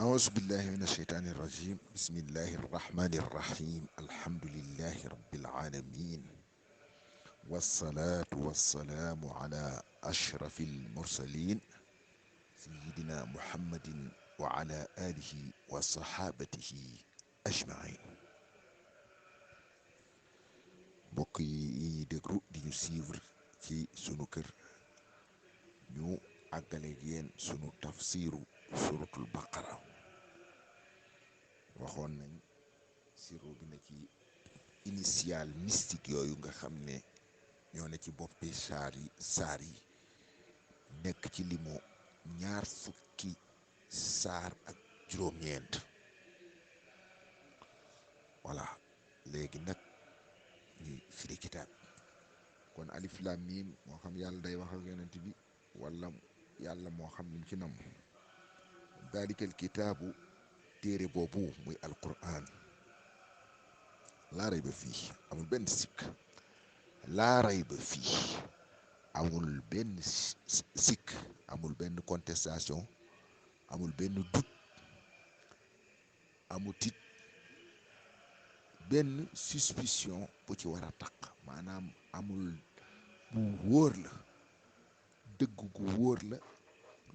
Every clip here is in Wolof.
أعوذ بالله من الشيطان الرجيم بسم الله الرحمن الرحيم الحمد لله رب العالمين والصلاة والسلام على أشرف المرسلين سيدنا محمد وعلى آله وصحابته أجمعين mbokk yi déglu di ñu suivre ci sunu kër ñu àggale yéen sunu tafsiru suratul baqara waxoon nañ siro bi na ci initial mystique yooyu nga xam ne ñoo ne ci boppi saar yi nekk ci limu ñaar fukki saar ak juróom-ñeent voilà léegi nag ñi firi kitaab kon alif lam mim moo xam yàlla day wax ak yonent bi wala yàlla moo xam lim ci nam dalikal kitaabu téere boobu muy alquran laa rayba fii amul benn sikk laa rayba fii amul benn sikk amul benn contestation amul benn doute amul tit benn suspicion bu ci war a taq maanaam amul bu wóor la dëgg gu wóor la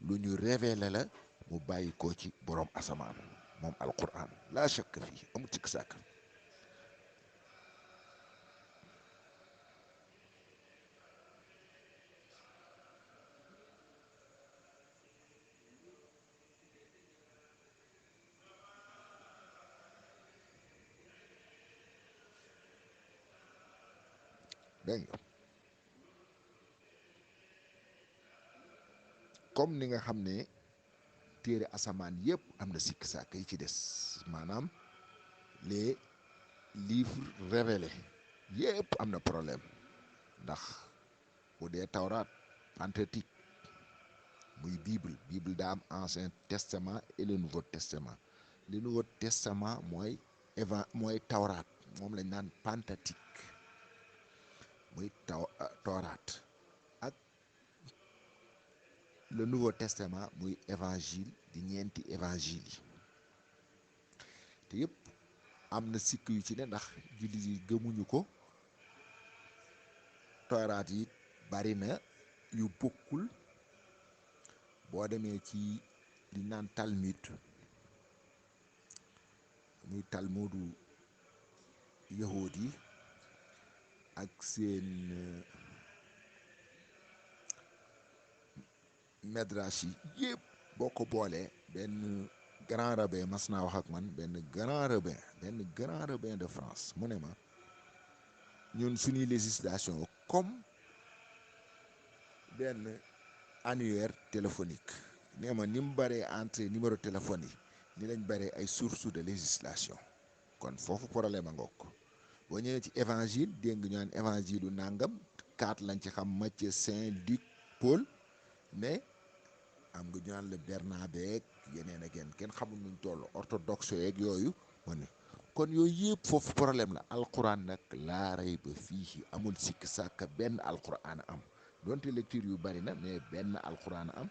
lu ñu révélé la mu bàyyi ko ci boroom asamaan moom alquran laa shakk fii amul sikk sàkk dégg nga comme ni nga xam ne téere asamaan yëpp am na sikk sàkk yi ci des maanaam les livres révélés yëpp am na problème ndax bu dee tawraat Pentateuque muy bible daa am ancien testament et le nouveau testament le nouveau testament mooy tawraat moom lañ naan Pentateuque muy tawraat ak le nouveau testament muy évangile di ñeenti évangile yi te yëpp am na sikk yu ci ne ndax jullit yi gëmuñu ko tawraat yi bari na yu bokkul boo demee ci li naan Talmud muy talmudu yahuud yi ak seen médrash yi yëpp boo ko boolee benn grand rabbin mas naa wax ak man benn grand rabbin de France mu ne ma ñun suñuy législation comme benn annuaire téléphonique nee ma ni mu bëree entrée numéro téléphone yi ni lañ bëree ay sources de législation kon foofu problème a ngoog boo ñëwee ci évangile dégg nga ñu naan évangile u nàngam 4 lañ ci xam Matthieu, Saint Luc, Paul mais am nga ñu naan la Bernabe ak yeneen ak yeneen kenn xamul nuñ toll orthodoxe yeeg yooyu ma ne kon yooyu yëpp foofu problème la alquran nag laa rayba fii amul sikk sàkk benn alquran am donte lecture yu bari na mais benn alquran am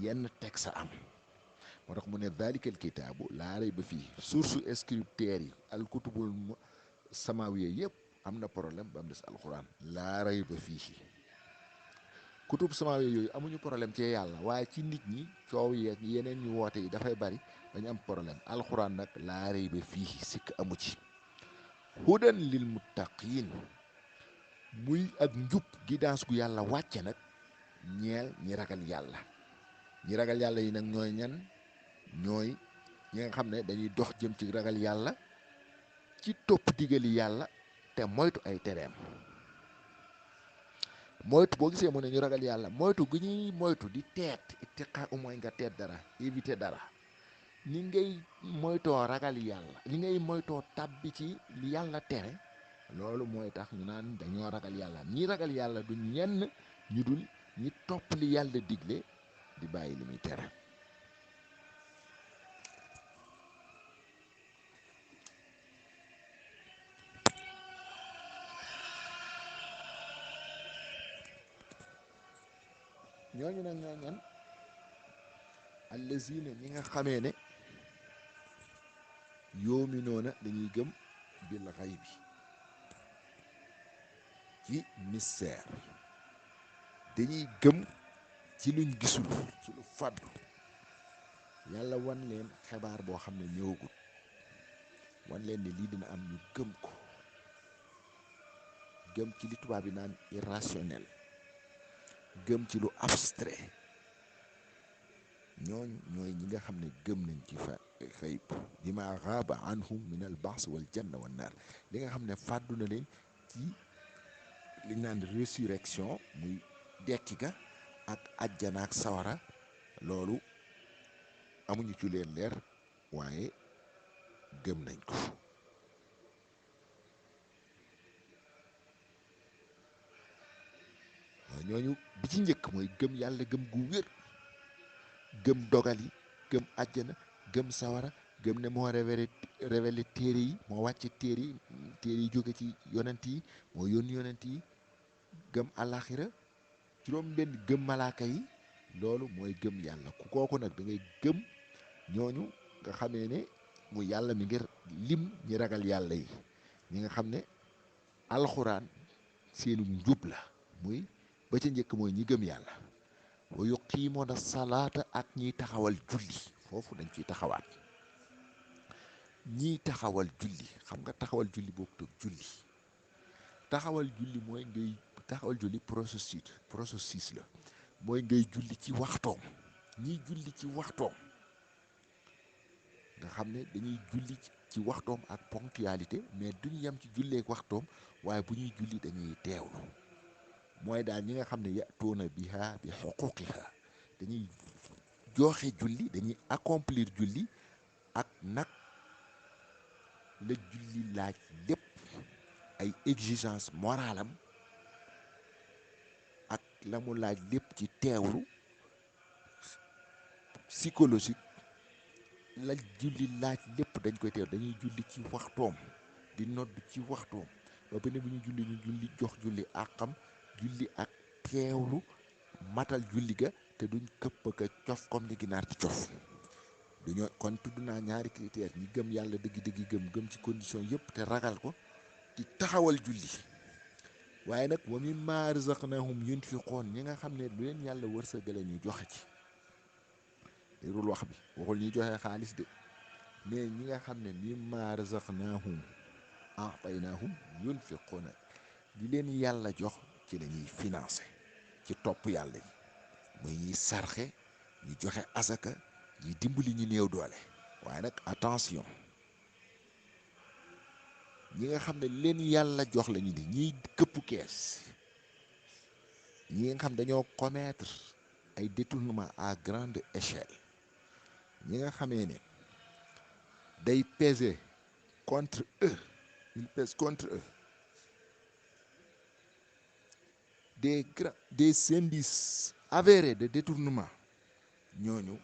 yenn texte am moo tax mu ne dalikal kitaabu laa rayba fii source scripteurs yi alkutubul samawiya yëpp am na problème ba mu des alquran laa rayba fii kutub samawi yooyu amuñu problème ci yàlla, waaye ci nit ñi coow yeeg yeneen ñu woote yi dafay bari, dañu am problème. alxuraan nag laa rayba fiihi sikk amu ci. hudan lil muttaqin muy ak njub guidance gu yàlla wàcce nag ñeel ñi ragal yàlla. ñi ragal yàlla yi nag ñooy ñan? ñooy ñi nga xam ne dañuy dox jëm ci ragal yàlla, ci topp digali yàlla te moytu ay tereem. moytu boo gisee mu ne ñu ragal yàlla, moytu gu ñuy moytu di teet ittiqa mooy nga teet dara, éviter dara. ni ngay moytoo ragal yàlla, li ngay moytoo tàbbi ci li yàlla tere, loolu mooy tax ñu naan dañoo ragal yàlla. ñi ragal yàlla du ñenn ñu dul ñi topp li yàlla digle di bàyyi li muy tere. ñooñu nag ñoo ñan? allazina ñi nga xamee ne yu'minuuna dañuy gëm bil ghaybi ci mystère, dañuy gëm ci luñ gisul, ci lu fàddu. yàlla wan leen xibaar boo xam ne ñëwagut, wan leen ne lii dina am, ñu gëm ko. gëm ci li tubaab yi naan irrationnel, gëm ci lu abstrait. ñooñu ñooy ñi nga xam ne gëm nañ ci xayb bi ma xaaba anhum min al ba's wal janna wan naar, li nga xam ne fàddu na leen ci li naan résurrection, muy dekki ga ak ajjana ak sawara. loolu amuñu ci leen leer, waaye gëm nañ ko. ñooñu bi ci njëkk mooy gëm yàlla, gëm gu wér, gëm dogal yi, gëm àjjana, gëm sawara, gëm ne moo révélé téere yi, moo wàcce téere yi jóge ci yonent yi, moo yónni yonent yi, gëm alaxira, juróom benn gëm malaaka yi. loolu mooy gëm yàlla. ku kooku nag da ngay gëm ñooñu nga xamee ne mu yàlla mi ngir lim ñi ragal yàlla yi, ñi nga xam ne alxuraan seenu njub la. muy ba ca njëkk mooy ñi gëm yàlla. wa yuqiimoona salaata, ak ñiy taxawal julli. foofu dañ ciy taxawaat. ñiy taxawal julli, xam nga taxawal julli bokkut ak julli. taxawal julli mooy ngay taxawal julli processus la, mooy ngay julli ci waxtoom. ñiy julli ci waxtoom nga xam ne dañuy julli ci waxtoom ak ponctualité, mais duñu yem ci julleek waxtoom, waaye bu ñuy julli dañuy teewlu. mooy daal ñi nga xam ne yatuuna biha bi xuquqiha, dañuy joxe julli, dañuy accomplir julli ak nag la julli laaj lépp, ay exigence moralam ak la mu laaj lépp ci teewlu psychologique. la julli laaj lépp dañ koy teew, dañuy julli ci waxtoom, di nodd ci waxtoom. ba pare bu ñu julli jox julli àqam, julli ak teewlu, matal julli ga, te duñ këpp ka cof comme ni ginaar ci cof. duñoo kon tudd naa ñaari critère: ñi gëm yàlla dëgg-dëgg gëm ci condition yëpp te ragal ko, di taxawal julli. waaye nag wa mimmaa razaqnaahum yunfiquun, ñi nga xam ne lu leen yàlla wërsëgale ñu joxe ci. déglu wax bi, waxul ñuy joxe xaalis de, mais ñi nga xam ne mimmaa razaqnaahum a'taynaahum yunfiquuna, li leen yàlla jox ci la ñuy financé ci topp yàlla yi. muy ñuy sarxe, ñu joxe asaka, ñuy dimbali ñu néew doole. waaye nag attention, ñi nga xam ne leen yàlla jox la ñu di ñiy këpp kees, ñi nga xam dañoo commettre ay détournement à grande échelle, ñi nga xamee ne day peser contre eux, il pèse contre eux des indices avérés de détournement. ñooñu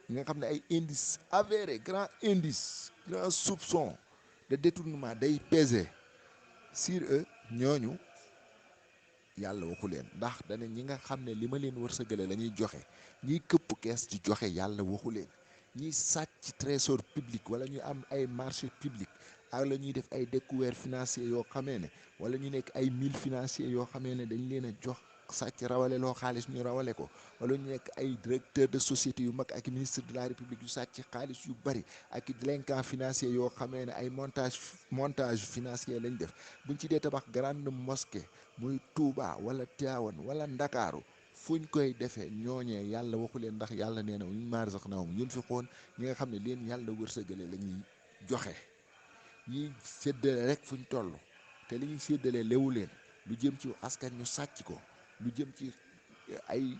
ñi nga xam ne ay indices avérés, grand indice, grand soupçon de détournement day peser sur eux. ñooñu yàlla waxu leen, ndax dana ñi nga xam ne li ma leen wërsëgale la ñuy joxe, ñiy këpp kees ci joxe, yàlla waxu leen. ñiy sàcc trésor public, wala ñu am ay marché public, ak la ñuy def ay découvert financier yoo xamee ne, wala ñu nekk ay mille financier yoo xamee ne dañ leen a jox sàcc rawale loo xaalis ñu rawale ko, wala ñu nekk ay directeur de société yu mag ak ministre de la république yu sàcc xaalis yu bari ak i délinquant financier yoo xamee ne ay montage financier lañ def. buñ ci dee tabax grande mosquée muy Touba wala Tivaouane wala Ndakaaru, fuñ koy defee ñooñee yàlla waxu leen, ndax yàlla nee na mimmaa razaqnaahum yunfiquun. ñi nga xam ne leen yàlla wërsëgale la ñuy joxe, ñiy séddale rek fuñ toll, te li ñuy séddalee lewu leen. lu jëm ci askan ñu sàcc ko, lu jëm ci ay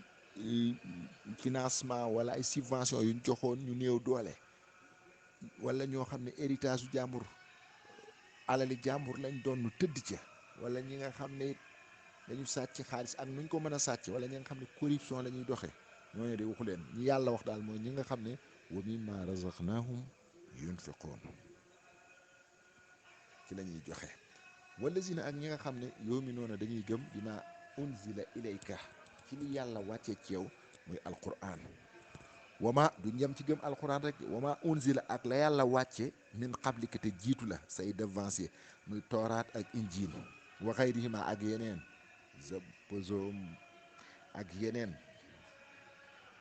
financement wala ay subvention yuñ joxoon ñu néew doole, wala ñoo xam ne héritage u jàmbur, alali jàmbur lañ doon tëdd ca, wala ñi nga xam ne dañu sàcc xaalis ak nuñ ko mën a sàcc, wala ñi nga xam ne corruption la ñuy doxee, ñooñu de waxu leen. ñi yàlla wax daal mooy ñi nga xam ne wa mimmaa razaqnaahum yunfiquun, ci la ñuy joxe. wallazina ak ñi nga xam ne yu'minuuna dañuy gëm bimaa unzila ilayka, ci li yàlla wàccee ci yow muy alquran. wama du ñem ci gëm alquran rek, wama unzila ak la yàlla wàcce min qablika te jiitu la say devancier muy tooraat ak injil, wa xayrihima ak yeneen, zabozom ak yeneen.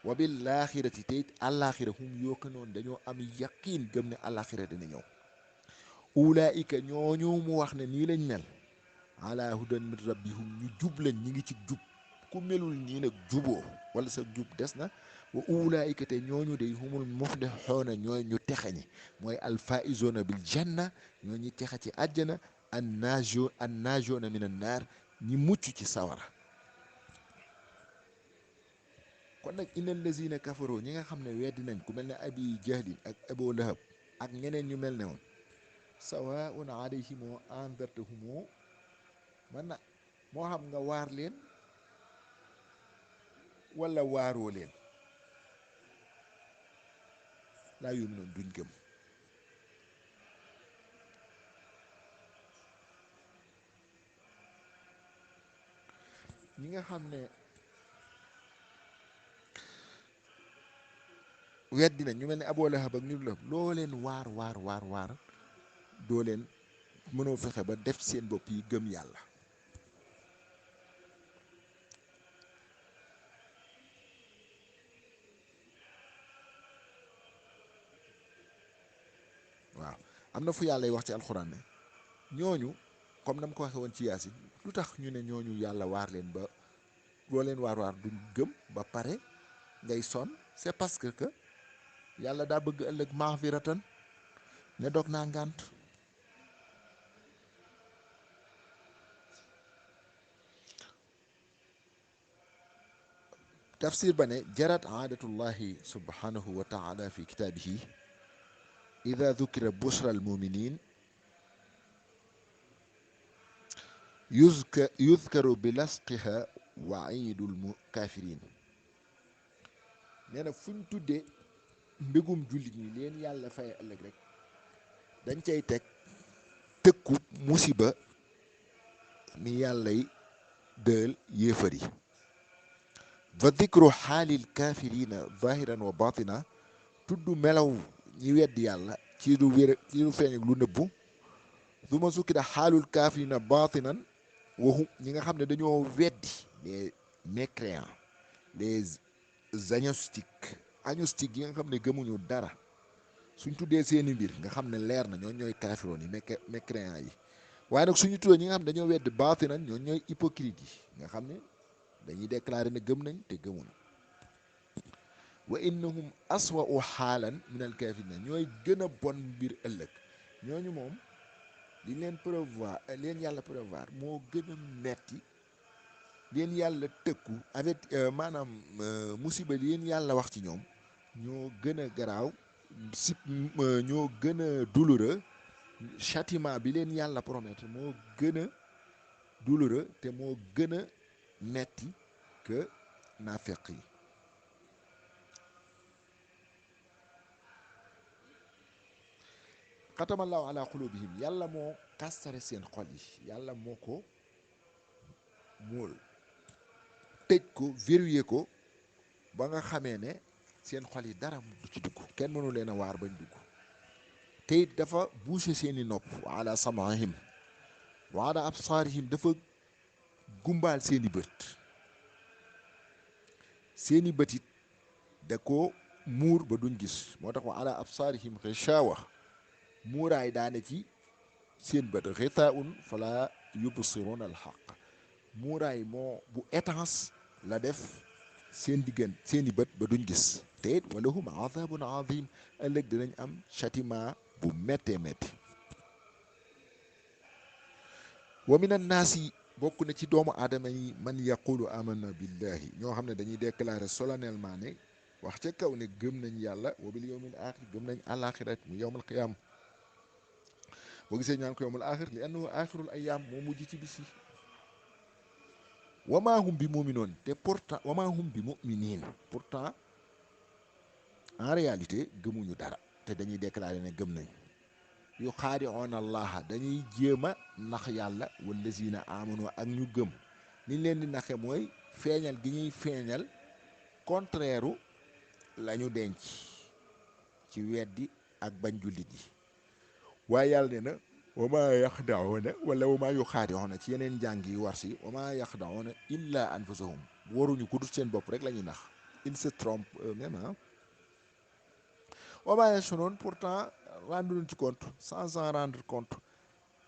wa bil laaxirati te it àllaaxira hum yookanoon dañoo am yaqiin gëm ne àllaaxira dina ñëw. ulaika ñooñu mu wax ne nii lañ mel, ala hudan min rabbihum ñu jub lañ, ñi ngi ci jub. ku melul nii nag juboo, wala sa jub des na. wa ulaika te ñooñu day humul muflixoona, ñooy ñu texe ñi, mooy alfaizona bil janna, ñoo ñi texe ci àjjana. annaajoona min an naar, ñi mucc ci sawara. kon nag innal lazina kafaroo, ñi nga xam ne weddi nañ, ku mel ne abi jahlin ak abu lahab ak ñeneen ñu mel ne woon, sawaun alayhim andartahumoo, man na moo xam nga waar leen wala waaroo leen, laa yu'minuun duñ gëm. ñi nga xam ne weddi nañ, ñu mel ne Abu Lahab ak ñu la, loo leen waar doo leen mënoo fexe ba def seen bopp yi gëm yàlla. waaw am na fu yàlla yi wax ci alxuraan ne ñooñu, comme na ma ko waxee woon ci Yaasin, lu tax ñu ne ñooñu yàlla waar leen ba loo leen waar duñ gëm ba pare ngay sonn. c'est parce que yàlla daa bëgg ëllëg maxfiratan, ne dog naa ngànt. tafsir ba ne jarat aadatullahi subhanahu wa taala fi kitaabihi ida dukira bushra almuminin yuzkaru bi lasqiha waidul kafirin. nee na fu ñu tuddee mbégum jullit ñi leen yàlla fay ëllëg rek dañ cay teg tëkku musiba mi yàllay dël yéefar yi. fa dikru xaalil kaafirina zahiran wa batina, tudd melaw ñi weddi yàlla ci lu wér, ci lu feeñ ak lu nëbbu. su ma sukkida xaalul kaafirina batinan, waxu ñi nga xam ne dañoo weddi, les mécréants, les agnostiques yi nga xam ne gëmuñu dara, suñ tuddee seeni mbir nga xam ne leer na, ñoo ñooy kaafiroon yi, mécréants yi. waaye nag suñu tuddee ñi nga xam ne dañoo weddi batinan, ñoo ñooy hypocrite yi nga xam ne dañuy déclarer ne gëm nañ te gëmuñu. wa innahum aswa'u xaalan min al kaafirina, ñooy gën a bon mbir ëllëg. ñooñu moom li leen prévoir, leen yàlla prévoir moo gën a metti leen yàlla tëkku avec maanaam musiba leen yàlla wax ci ñoom ñoo gën a garaaw, ñoo gën a douloureux. châtiment bi leen yàlla promettre moo gën a douloureux te moo gën a metti que naafeq yi. xatamallahu ala qulubihim, yàlla moo kastare seen xol yi, yàlla moo ko móol, tëj ko, verrouillé ko, ba nga xamee ne seen xol yi dara du ci dugg, kenn mënu leen a waar bañ dugg. te it dafa bouché seeni nopp, wa ala sam'ihim wa ala absaarihim, dafa gumbaal seeni bët, seeni bëtit da ko muur ba duñ gis moo tax wa ala absaarihim xishawa muuraay daane ci seen bët xitaaun fala yubsiruna alxaq muuraay moo bu étanche la def seen diggan seeni bët ba duñ gis te it walahum azabun azim ëllëg dinañ am châtiment bu méttee métti wa min annaasi bokk na ci doomu aadama yi man yaqulu amanna billahi ñoo xam ne dañuy déclarer solennellement ne wax ca kaw ne gëm nañ yàlla wa bil yawmil axir gëm nañ àlaxirat mu yawmal qiyaama boo gisee ñaan ko yawmal axir li annahu axirul ayyaam moo mujj ci bis yi wama hum bi muminoon te pourtant wama hum bi muminin pourtant en réalité gëmuñu dara te dañuy déclarer ne gëm nañ yu xaadi'oona allaha dañuy jéem a nax yàlla wallazina amanu ak ñu gëm niñ leen di naxe mooy feeñal gi ñuy feeñal contraire la ñu denc ci weddi ak bañ jullit yi waaye yàlla ne na wama yaxdaoona wala wama yu xaadi'oona ci yeneen njàng yi war si wama yaxdaoona illa anfusahum waruñu ku dul seen bopp rek la ñuy nax ils se trompent eux-mêmes wama yash'uruun pourtant rendu leen ci compte sans en rendre compte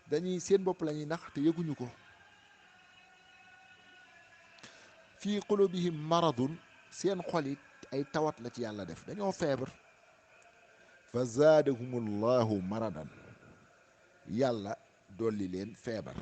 dañuy seen bopp la ñuy nax te yëguñu ko fii qulubihim maradun seen xol it ay tawat la ci yàlla def dañoo feebar fa zaadahumullahu maradan yàlla dolli leen feebar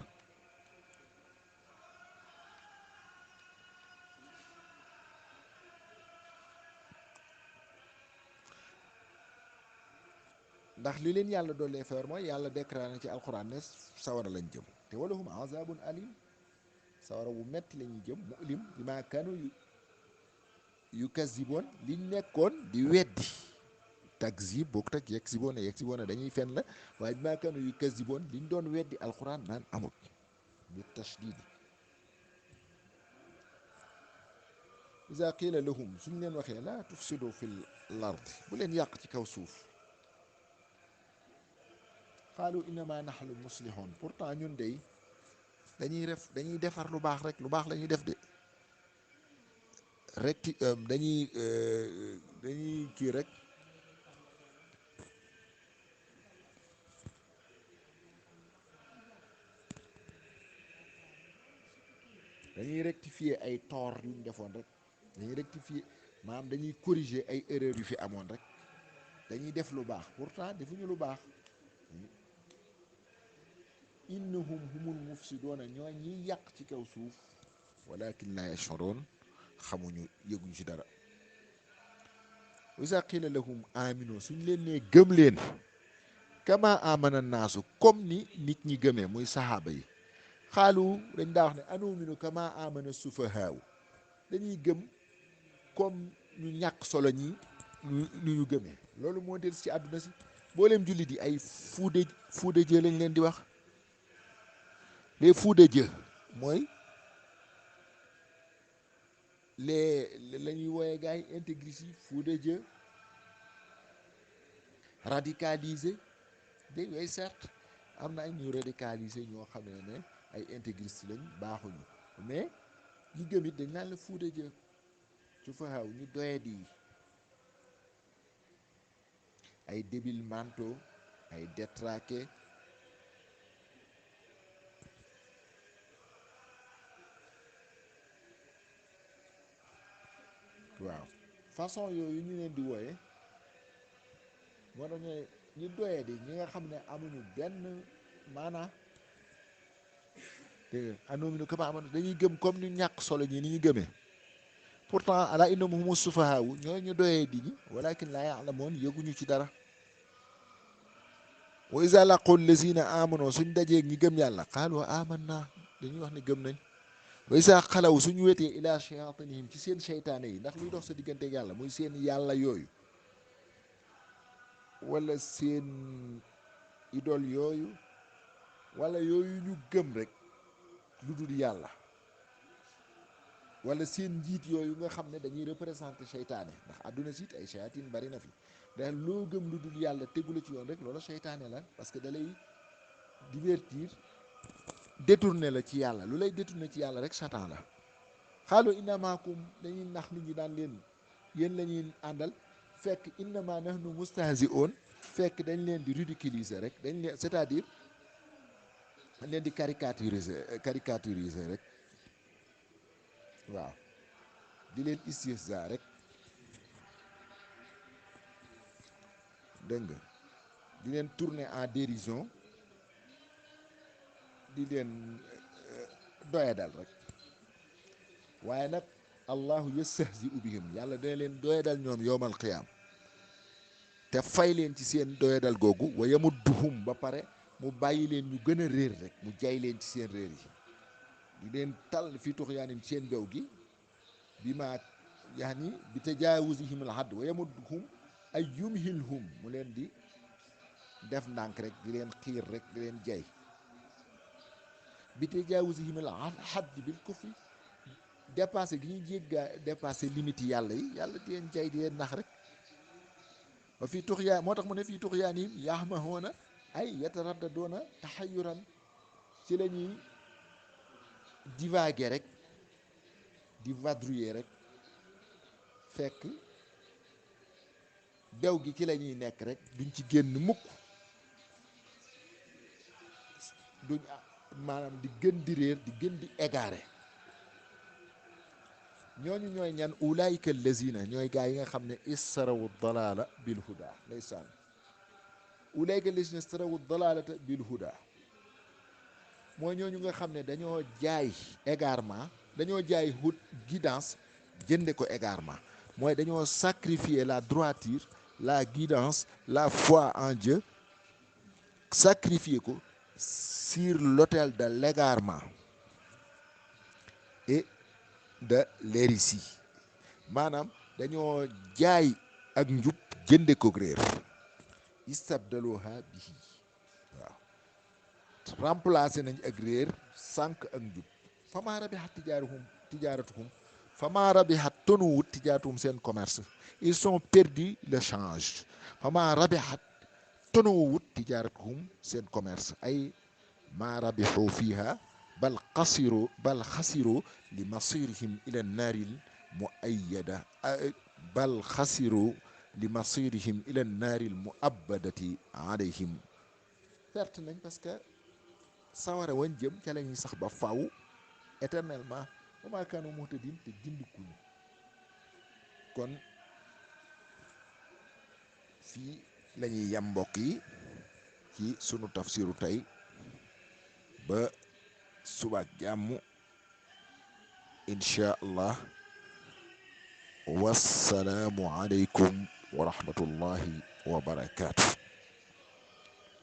ndax li leen yàlla dollee feebar mooy yàlla déclaré na ci alxuraan ne sawara lañ jëm te walahum azabun alim sawara bu metti la ñuy jëm mu'lim bi maa kanu yu kaziboon liñ nekkoon di weddi takzib bokkut ak yegsiboon dañuy fen la waaye bi maa kanu yu kaziboon liñ doon weddi alxuraan naan amut bi tashdid iza qila lahum suñ leen waxee la tufsidu fil ard bu leen yàq ci kaw suuf qaalu innama nahnu muslihun pourtant ñun dey dañuy defar lu baax rek lu baax la ñuy def de rek dañuy kii rek dañuy rectifier ay tort yu ñu defoon rek dañuy rectifier maanaam dañuy corriger ay erreurs yu fi amoon rek dañuy def lu baax pourtant defuñu lu baax innahum humul mufsidoona ñooy ñiy yàq ci kaw suuf walakin la yash'uruun xamuñu yëguñu ci dara wa iza qila lahum aminu suñ leen nee gëm leen kama amana naasu comme ni nit ñi gëmee muy saxaaba yi xaalu dañ daa wax ne anu'minu kama amana sufahaaw dañuy gëm comme ñu ñàkk solo ñi ñu gëmee loolu moo del ci àdduna si booleem jullit yi ay fou de Dieu lañ leen di wax les fous de Dieu mooy la ñuy wooye gars yi intégristes yi fous de Dieu radicalisé dégg yooyu certes am na ay ñu radicalisé ñoo xam ne ay intégristes lañ baaxuñu mais ñi gëm it dañ naan la fous de Dieu su fa xaw ñu doyadi yi ay débiles mentaux ay détraqués waaw façon yooyu ñu leen di wooye moo tax ñu doyee di ñi nga xam ne amuñu benn maanaa dégg nga anu'minu kamaa amanu dañuy gëm comme ñu ñàkk solo ñi ni ñu gëmee pourtant alaa innahum humu sufahaa ñooy ñu doyee di ñi walakin laa ya'lamuun yëguñu ci dara wa izaa laqul lazina amanu suñ dajeeg ñi gëm yàlla qaalu amanna dañuy wax ne gëm nañ wa izaa xalaw suñu wetee ilaa shayaatinihim ci seen seytaane yi ndax luy dox sa digganteeg yàlla muy seen yàlla yooyu wala seen idole yooyu wala yooyu ñu gëm rek lu dul yàlla wala seen njiit yooyu nga xam ne dañuy représenter seytaane ndax àdduna siit ay shayatin bari na fi ndax loo gëm lu dul yàlla tegu la ci yoon rek loola seytaane la parce que da lay divertir détourné la ci yàlla lu lay détourné ci yàlla rek satan la xaalu innamaakum dañuy nax nit ñi daan leen yéen la ñuy àndal fekk innama nahnu mustahzi'un fekk dañ leen di ridiculiser rek dañ leen c'est-à-dire dañ leen di caricaturiser rek waaw di leen istihza rek dégg nga di leen tourner en dérision di leen doyadal rek waaye nag allahu yastahzi'u bihim yàlla dana leen doyadal ñoom yowmal qiyaam te fay leen ci seen doyadal googu wa yamudduhum ba pare mu bàyyi leen ñu gën a réer rek mu jay leen ci seen réer yi di leen tal fii tuxyaanim seen bew gi bi ma yaani bi tajaawuzihim al hadd wa yamudduhum ay yumhilhum mu leen di def ndànk rek di leen xiir rek di leen jay bi tajaawuzihim al hadd bil kufri dépassé gi ñuy jéggaa dépassé limite yàlla yi yàlla di leen jay di leen nax rek wa fii tuxyaan moo tax mu ne fii tuxyaanihim yahmahuuna ay yataraddaduuna taxayuran ci la ñuy divaguer rek di vadrouiller rek fekk bew gi ci la ñuy nekk rek duñ ci génn mukk duñ maanaam di gën di réer di gën di égaré ñooñu ñooy ñan ulaayika allazina ñooy gaa yi nga xam ne istarawu dalaala bil huda ndeysaan ulaayika allazina istarawu dalaalata bil huda mooy ñooñu nga xam ne dañoo jaay égarement dañoo jaay guidance jënde ko égarement mooy dañoo sacrifier la droiture la guidance la foi en Dieu sacrifier ko sur l'autel de l'égarement et de l'hérésie maanaam dañoo jaay ak njub jënde ko réer istabdaluha bihi waaw remplacé nañ ak réer sànq ak njub fama rabihat tijaaratuhum fama rabihat tonuwut tijaaratuhum seen commerce ils sont perdus le change fama rabihat tonuwut tijaaratuhum seen commerce ay ma rabihu fiha bal xasiru li masirihim ila naaril muayyada bal xasiru li masirihim ila naaril muabbadati alayhim perte nañ parce que sawara wañ jëm ca la ñuy sax ba faw éternellement wa maa kaanu muhtadin te gindikuñu kon fii la ñuy yem mbokk yi ci sunu tafsiru tey ba subaak jàmm insha allah wassalaamu aleykum wa rahmatullahi wa barakaatu